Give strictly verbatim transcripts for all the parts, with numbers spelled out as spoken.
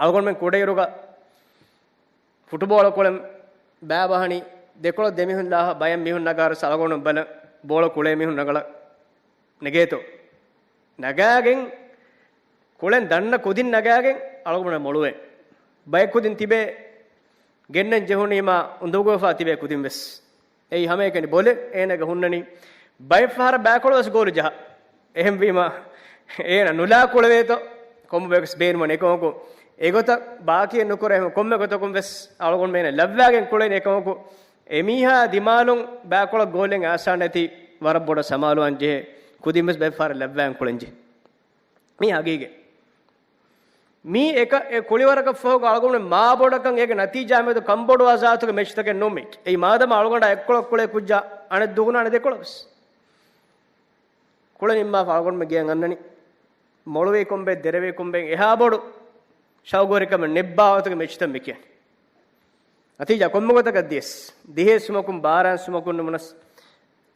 އަޅުގަނޑުމެން ކުޑައިރުގަ ފުޓުބޯޅަ ކުޅެން ބައިވަހަނީ ދެކޮޅަށް ދެމީހުން ލާހަ ބައެއް މީހުން ނަގާރަސް އަޅުގަނޑު ބަލަން ބޯޅަ ކުޅޭ މީހުން ނަގަޅަ ނެގޭތޯ. ނަގާގެން ކުޅެން ދަންނަ ކުދިން ނަގާގެން އަޅުގަނޑު މޮޅުވޭ. ބައެއް ކުދިން ތިބޭ ގެންނަން ޖެހުނީމާ އުނދަގޫވެފާ ތިބޭ ކުދިން ވެސް. އެއީ ހަމައެކަނި ބޮލެއް އޭނަގެ ހުންނަނީ. ބައެއް ފަހަރަށް ބައިކޮޅު ވެސް ގޯލު ޖަހާ. އެހެންވީމާ އޭނަ ނުލާ ކުޅެވޭތޯ. ކޮންމެ ބަޔަކު ވެސް ބޭނުމަން އެކަމަކު އެގޮތަށް ބާކީ ނުކުރޭ. ކޮންމެ ގޮތަކުން ވެސް އަޅުގަނޑުމެން ލައްވާގެން ކުޅެނީ އެކަމަކު އެމީހާ ދިމާލުން ބައިކޮޅަށް ގޯލެއް އައިސާ ނެތި ވަރަށް ބޮޑަށް ސަމާލުވާން ޖެހޭ. ކުދިން ވެސް ބައެއް ފަހަރަށް ލައްވާގެން ކުޅެން ޖެހޭ. މީ ހަގީގަތް. މީ އެކަ، އެ ކުޅިވަރަކަށް ފަހުގަ އަޅުގަނޑު މާ ބޮޑަކަށް އޭގެ ނަތީޖާ މެދު ކަންބޮޑުވާ ޒާތުގެ މެޗްތަކެއް ނޫން މީ. އެއީ މާދަމާ އަޅުގަނޑާ އެއްކޮޅަށް ކުޅޭ ކުއްޖާ އަނެއް ދުވަހު އަނެއް ދެކޮޅަށް ވެސް ކުޅެ ނިންމާފަ އަޅުގަނޑުމެން ގެއަށް އަންނަނީ. މޮޅުވީ ކޮންބޭ، ދެރަވީ ކޮންބޭ، އެހާ ބޮޑު ޝައުގުވެރިކަމެއް ނެއްބާ ވަގުތުގެ މެޗްތައް މި ކިޔަނީ. ނަތީޖާ ކޮންމެ ގޮތަކަށް ދިޔަސް، ދިހައެއް ސުމަކުން ބާރައެއް ސުމަކުން ނުބުނަސް،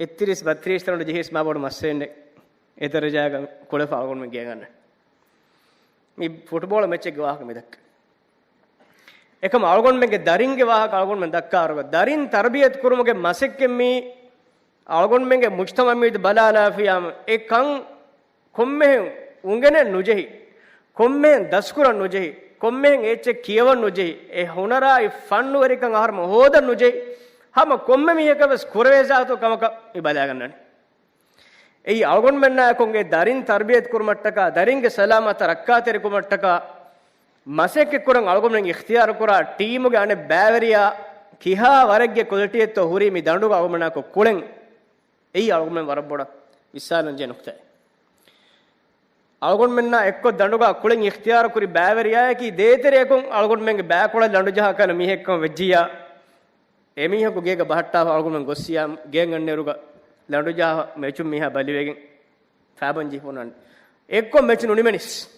އެއްތިރީސް ބައްތިރީސް ތަނަޑު ޖެހިޔަސް މާ ބޮޑު މައްސަލައެއް ނެތް. އެ ދަރަޖާގަ ކުޅެފަ އަޅުގަނޑުމެން ގެއަށް އަންނަނީ. މި ފުޓުބޯޅަ މެޗެއްގެ ވާހަކަ މި ދައްކަނީ. އެކަމަ އަޅުގަނޑުމެންގެ ދަރިންގެ ވާހަކަ އަޅުގަނޑުމެން ދައްކާއިރުގަ، ދަރިން ތަރުބިޔަތު ކުރުމުގެ މަސައްކަތް މީ އަޅުގަނޑުމެންގެ މުޖްތަމަޢު މީދު ބަލާލާފިޔާމަ، އެ ކަން ކޮންމެހެން އުނގެނެއް ނުޖެހި، ކޮންމެހެން ދަސްކުރަން ނުޖެހި، ކޮންމެހެން އެއްޗެއް ކިޔަވަން ނުޖެހި، އެ ހުނަރާއި ފަންނުވެރިކަން އަހަރުމެން ހޯދަން ނުޖެހި، ހަމަ ކޮންމެ މީހަކަށް ވެސް ކުރެވޭ ޒާތު ކަމަކަށް މި ބަލާގަންނަނީ. އެއީ އަޅުގަނޑުމެންނާއެކު އެ ދަރިން ތަރުބިޔަތު ކުރުމަށްޓަކާ، ދަރިންގެ ސަލާމަތަށް ރައްކާތެރިކުރުމަށްޓަކާ، މަސައްކަތް ކުރަން އަޅުގަނޑުމެން އިޚްތިޔާރު ކުރާ ޓީމުގެ އަނެއް ބައިވެރިޔާ ކިހާ ވަރެއްގެ ކުލިޓީއެއްތޯ ހުރީ މި ދަނޑުގަ އަޅުގަނޑުމެންނާއެކު ކުޅެން. އެއީ އަޅުގަނޑުމެން ވަރަށް ބޮޑަށް ވިސްނާލަންޖެހޭ ނުކުތައެއް. އަޅުގަނޑުމެންނާ އެއްކޮށް ދަނޑުގަ ކުޅެން އިޚްތިޔާރު ކުރި ބައިވެރިޔާއަކީ ދޭތެރެއަކުން އަޅުގަނޑުމެންގެ ބައިކޮޅަށް ލަނޑުޖަހާ ކަން މީހެއްކަމަށް ވެއްޖިއްޔާ، އެމީހަކު ގޭގަ ބަހައްޓާފަ އަޅުގަނޑުމެން ގޮއްސިޔާ، ގެއަށް އަންނައިރުގަ ލަނޑުޖަހާ މެޗުން މީހާ ބަލިވެގެން ފައިބަން ޖެހިފަ އޮންނާނެ. އެއްކޮށް މެޗު ނުނިމެނިސް.